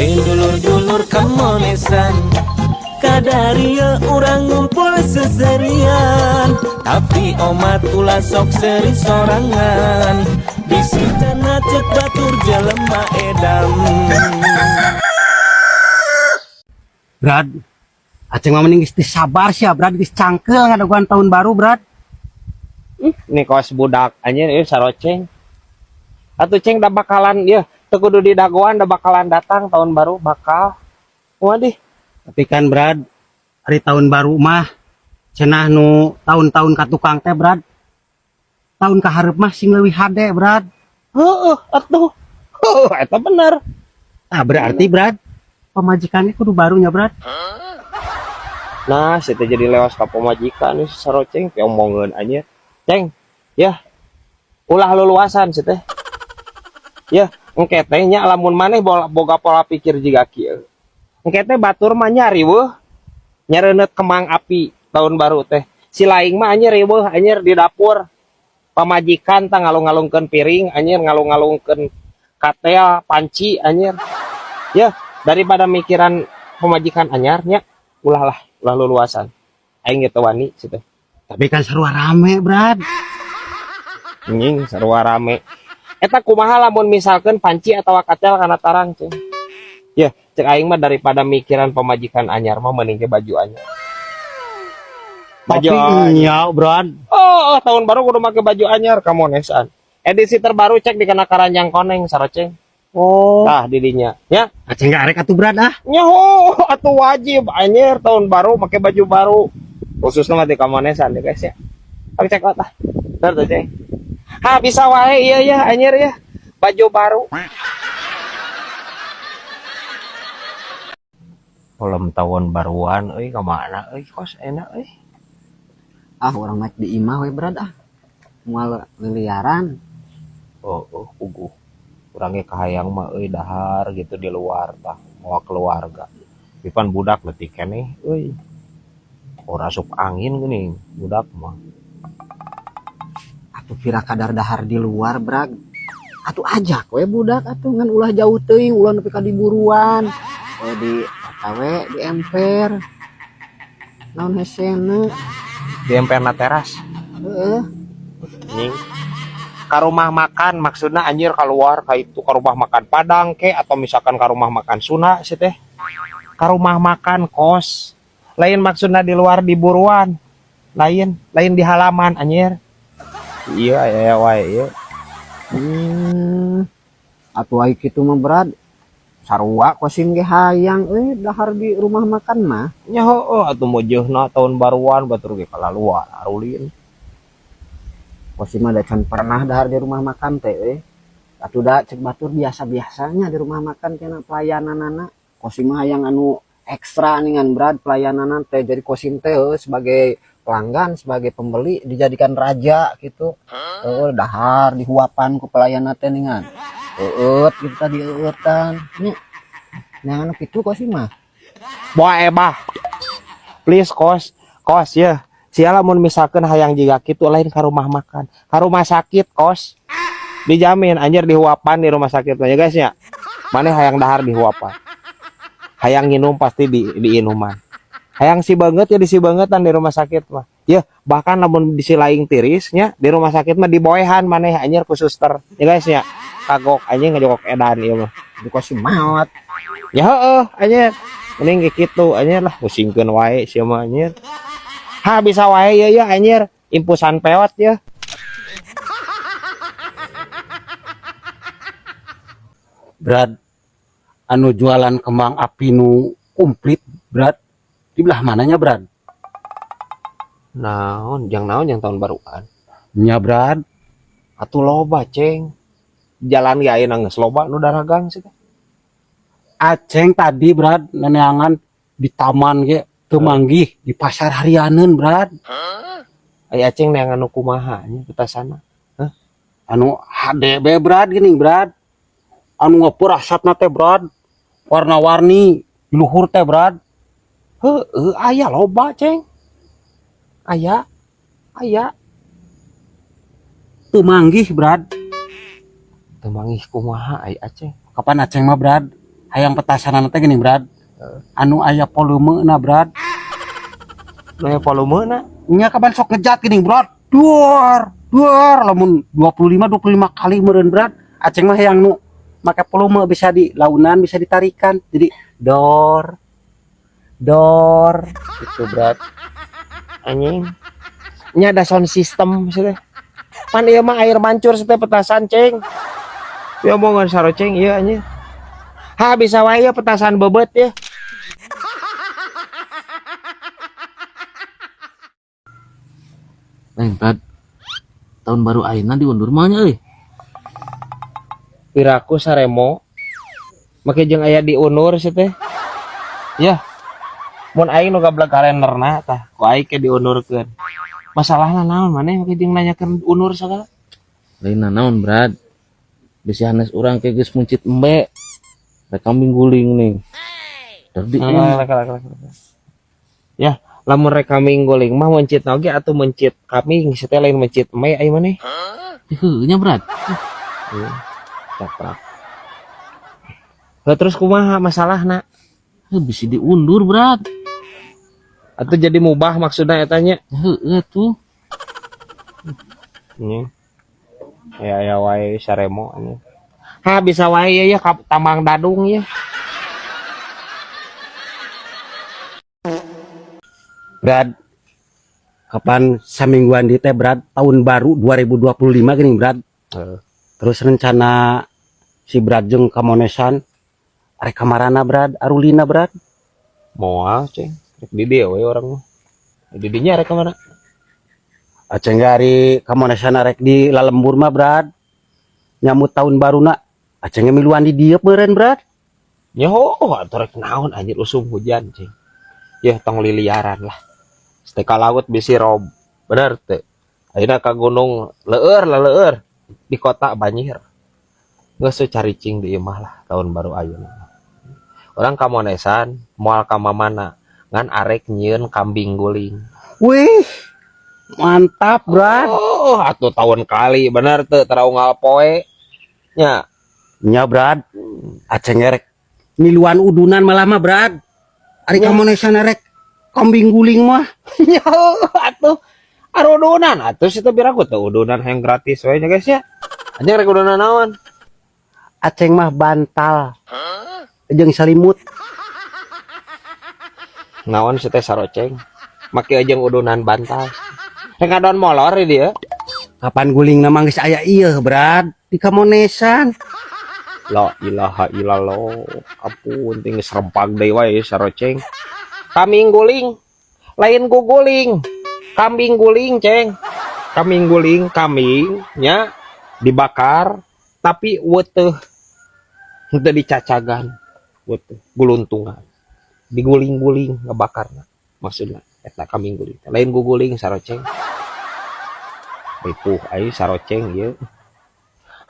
Dulur-dulur kamonesan, kadaria urang ngumpul seserian. Tapi omat ulah sok seri sorangan, bisi cenah cek batur jelema edan. Brad, Aceng mah mending geus teu sabar sia, Brad, geus cangkeul ngadagoan tahun baru, Brad. Nih kos budak anjir ieu saroceng. Atuh ceng da bakalan ieu teu kudu didagoan da bakalan datang tahun baru bakal. Kumaha dih? Tapi kan, Brad, hari tahun baru mah cenah nu tahun-tahun ka tukang teh, Brad. Tahun ka hareup mah sing leuwih hade, Brad. Heeh, atuh. Heuh, eta bener. Nah, berarti, Brad, pamajikannya kudu barunya, Brad. Nah, saya jadi lewas ka pamajikan nih saroceng teh omongeun anjir. Ceng, ya. Ulah luluasan sih teh. Ya, engke teh nya lamun maneh boga pola pikir jiga kieu. Engke teh batur mah nya riweuh. Nyareuneup kembang api tahun baru teh. Si laing mah anjir riweuh anjir di dapur. Pamajikan tah ngalung-ngalungkeun piring anjir, ngalung-ngalungkeun katel, panci anjir. Ya, daripada mikiran pamajikan anyar nya, ulah lah, ulah luluasan. Aing ge teu wani sih teh. Tapi kan sarua rame, Brad. Anjing sarua rame. Eta kumaha lamun misalkan panci atau katel kana tarang, ceng. Ya, cek aing mah daripada mikiran pamajikan anyar mah mending ge baju anyar. Baju Tapi anyar. nya, Brad. Oh, tahun baru kudu make baju anyar kamonesan. Edisi terbaru cek dikena karanjang koneng saroceng. Oh. Tah didinya. Ya, Aceng gak arek atuh, Brad, ah. Nyaho atuh wajib anjir tahun baru make baju baru. Khususnya mah di kamonesan ya guys ya. Oke cek tah. Bener tuh ceng. Ha bisa wae iya ya anjir ya. Baju baru. Belum tahun baruan euy ka mana euy kos enak euy. Ah, urang naik di imah we, Brad, ah. Moal liliaran. Oh, puguh. Urang ge kahayang mah euy dahar gitu di luar tah mawa keluarga. Pipan budak leutik keneh euy. Ora asup angin geuning budak mah. Atuh pira kadar dahar di luar, Brad. Atuh ajak we budak atuh ngan ulah jauh teuing, ulah nepi ka diburuan. We di eta we di emper. Naon hesena? Di emperna teras. Heeh. Anjing. Ka rumah makan maksudna anjir keluar ka itu ka rumah makan Padang ke atau misalkan ka rumah makan Sunda sih teh. Ka rumah makan kos. Lain maksudna di luar di buruan. Lain, lain di halaman anjir. Iya, iya wae iya. Atuh ai kitu mah, Brad. Sarua kosim ge hayang euy dahar di rumah makan mah. Nya heueuh atuh mojeuhna tahun baruan batur ge kalaluar arulin. Kosim mah da can pernah dahar di rumah makan teh euy. Atuh da cek batur biasa-biasanya di rumah makan cenah pelayananana. Kosim mah hayang anu ekstra ningan, Brad, pelayananana teh. Jadi kosim teh euy sebagai pelanggan, sebagai pembeli dijadikan raja gitu. Heueuh dahar dihuapan ku pelayanna teh ningan. Eueut gitu tadi eueutan. Nya yang anu kitu kosim mah. Boa ebah. Please kos, kos ya. Sia lamun misalkan hayang jiga kitu lain ka rumah makan, ka rumah sakit kos. Dijamin anjir dihuapan di rumah sakit mah ya guys ya. Maneh hayang dahar dihuapan. Hayang nginum pasti di inuman. Hayang si banget ya di si bangetan di rumah sakit mah. Ya bahkan lamun di si laing tirisnya di rumah sakit mah diboehan maneh anjir ku suster. Ya guys ya. Kagok anjing ngajokok edan ieu mah. Di kosim maot. Ya heeh anjir. Mending kayak gitu anjir lah pusingkeun wae sia mah anjir. Ha bisa wae ya ya anjir, impusan peot ya. Brad, anu jualan kembang api nu komplit, Brad. Di belah mananya, Brad? Naon, jang naon yang tahun baruan? Nya, Brad. Atuh loba, ceng. Jalan ge ayeuna geus loba nu daragang sih teh. Aceng tadi, Brad, neneangan di taman ge teu manggih di pasar harianeun, Brad. Ai aceng neangan nu kumaha nya kita sana? Hah? Anu HDB, Brad, gini, Brad. Anu ngepur asapna teh, Brad. Warna-warni di luhur teh, Brad. Heueuh aya loba, ceng. Aya. Aya. Teu manggih, Brad. Teu manggih kumaha ai aceng? Kapan aceng mah, Brad? Hayang petasan teh gini, Brad. Anu aya volumena, Brad. Nu aya volumena? Nya kapan sok ngejat gini, Brad. Duar, duar lamun 25 25 kali meureun, Brad. Aceng mah hayang nu make volume bisa di launan, bisa ditarikan. Jadi dor dor gitu, Brad. Anjing. Nya ada sound system sih teh. Pan ieu mah air mancur sih teh petasan, Ceng. Ya omongan saroceng ieu anjing. Ha bisa wae ya petasan bebet ya. Lain, Brad. Tahun baru ayeuna diundur mah nya euy. Piraku saremo. Make jeung aya diundur sih teh. Ya. Mun aing nu gableg kalenderna tah, ku aing ke diundurkeun. Masalahna naon maneh make jeung nanyakeun undur sagala? Lain naon, Brad. Bisi hanes urang ke geus muncit embe. Rek kambing guling nih. Dari Ya, lamun rek kambing guling mah mencit oge atuh mencit kambing si teh lain mencit embe ai maneh. Heuh nya, Brad. Caprak. Lah terus kumaha masalahna? Heuh bisi diundur, Brad. Atau jadi mubah maksudna eta nya? Heuh tuh. Nya. Ya ya wae saremo nya. Ha bisa wae ya, ya tambang dadung ya. Brad, kapan samingguan di teh, Brad, tahun baru 2025 gini, Brad. Heeh. Terus rencana si Brad jeung kamonesan arek kamarana, Brad, arulina, Brad? Moal, Ceng. Rek di dieu we urang mah. Di dinya rek ka mana? Aceng ge ari kamonesan arek di lalembur mah, Brad. Nyamut tahun baruna aceng ge miluan di dieu meureun, Brad. Ya oh, atuh rek naon anjir usum hujan, Ceng. Ya tong liliaran lah. Steka laut bisi rob. Bener teu? Ayeuna ka gunung leueur lah leueur. Di kota banjir. Geus we caricing di imah lah tahun baru ayeuna. Urang kamonesan moal ka mamana ngan arek nyieun kambing guling. Wih, mantap, Brad. Oh, atuh tahun kali bener teu taraunggal poe. Nya. Nya, Brad. Aceng rek miluan udunan malah mah, Brad. Ari kamonesan rek kambing guling mah. Nya atuh arudunan atuh situ biraku teu udunan hayang gratis we nya guys ya. Anjing rek udunan naon? Aceng mah bantal. Jeung salimut. Naon si teh saroceng? Make jeung udunan bantal. Rek ngadon molor di dieu. Kapan guling mah geus aya ieu, Brad, di kamonesan. La ilaha illallah. Ampun ting geus rempag deui wae saroceng. Kambing guling. Lain guguling. Kambing guling, Ceng. Kambing guling, kambing nya dibakar tapi weteuh henteu dicacagan. Weteuh guluntungan. Diguling-guling ngebakarna. Maksudna eta kambing guling. Lain guguling saroceng. Ripuh ai saroceng ieu.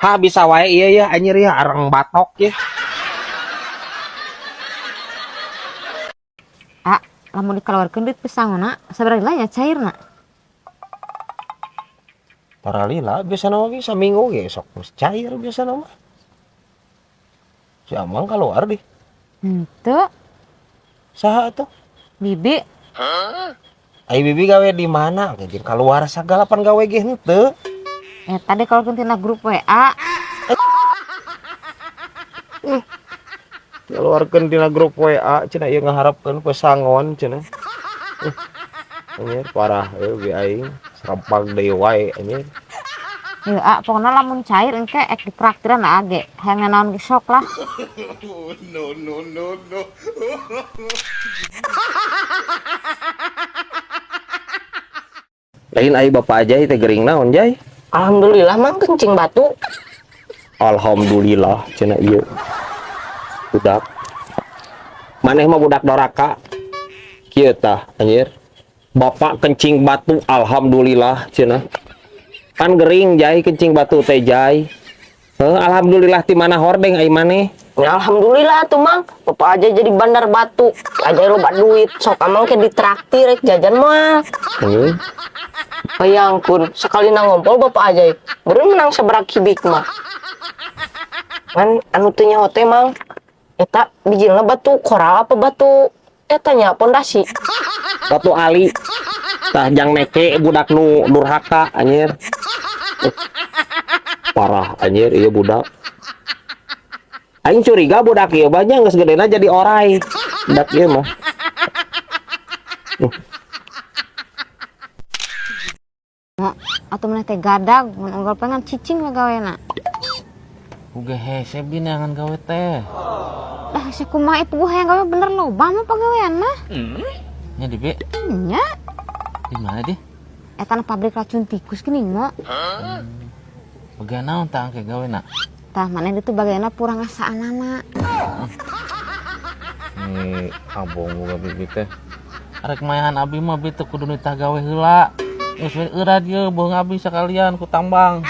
Ha bisa wae ieu ya anjir ya arang batok ya. Ah, lamun dikeluarkeun duit pesangona sabaraha lila nya cairna? Tara lila biasana mah bisa saminggu ge sok geus cair biasana mah. Si Amang keluar deh. Henteu. Saha atuh? Bibi. Ai bibi gawe di mana? Jeung keluar sagala pan gawe ge henteu. Tadi kalau tina grup WA. Keluarkeun tina grup WA cenah ieu ngaharepkeun pesangon cenah. Anjir parah euy bi aing serempag deui wae anjir. Heuh, ah, pokona lamun cair engke ek ditraktiran age. Hayang naon ge sok lah. No, no, no, no. Lain ai bapak aja teh gering naon jai? Alhamdulillah mang kencing batu. Alhamdulillah cenah ieu. Budak. Maneh mah budak doraka. Kieu tah anjir. Bapak kencing batu alhamdulillah cenah. Pan gering jai kencing batu teh jai. Heuh, alhamdulillah ti mana hordeng ai maneh? Ya, alhamdulillah tuh mang, bapak aja jadi bandar batu, aja loba duit, sok amang ke ditraktir rek jajan mah. Heuh. Bayangkun, sekali ngompol bapak aja, baru menang seberak kibik mah. Kan anu teu nyaho teh mang, Eta bijilna batu koral apa batu eta nya pondasi? Batu ali. Tah jang neke budak nu durhaka anjir. Parah anjir ieu budak. Aing curiga budak ieu banyak geus gedena jadi orai. Budak ieu mah. Atuh maneh teh gadag mun unggal pengen cicing we gawena. Uga hese bi neangan gawe teh. Dah hese kumaha itu hayang gawe bener loba mah pagawean mah. Nya di bi. Nya. Di mana di? Eta na pabrik racun tikus geuning mo. Bagian naon tah angke gawe na? Tah maneh ditu bagianna purang ngasaanana. Nih abong boga bibi teh. Arek mayahan abi mah bi teu kudu nitah gawe heula. Geus we eurat ieu beung abi sakalian ku tambang.